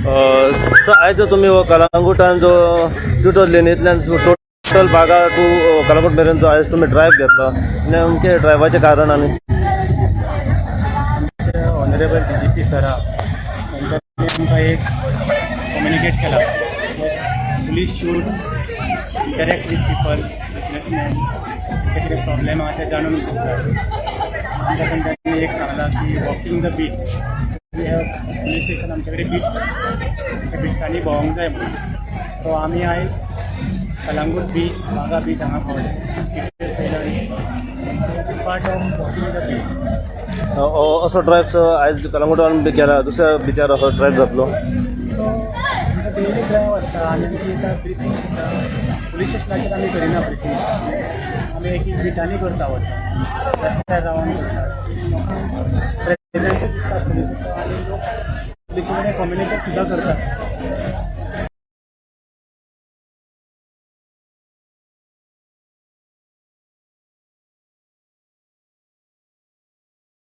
Sir, आयज जो तुमी हो कलांगूटान जो ट्युटर लेनींतल्यान टोटल बागा टू कलांगूट मेरेन जो आयज तुमी ड्रायव्ह घेतलो, नेमकें ड्रायव्हाचें कारण आनी आमचे ऑनरेबल डीजीपी सरा त्यांच्यानी आमकां एक कम्युनिकेट केला, police should interact with people, businessman. ते कितें प्रॉब्लेम आहा ते जाणून घेवंक जाय. आमकां तेंच्यांनी एक सांगलां की walking the beats, we have police station, आमचे कडेन बिट्स आसा, त्या बिट्सांनी भोंवंक जाय म्हणून. सो आमी आयज कलांगूट बीच, बागा बीच हांगा भोंवले. So it is part of walking the beat. असो ड्रायव्ह सर आयज कलांगूटान बी केला, दुसऱ्या बिचार असो ड्रायव्ह जातलो? सो आमकां डेली ड्रायव्ह आसता आनी आमची आतां ब्रिफींग सुद्दां पुलीस स्टेशनाचेर आमी करिना. ब्रिफींग आमी एक एक बिटांनी करता, वचून रस्त्यार रावन करता. लोकांक प्रेझेन्स दिसता पुलिसाचो आनी लोक पुलिशी कडेन कम्युनिकेट सुद्दां करतात.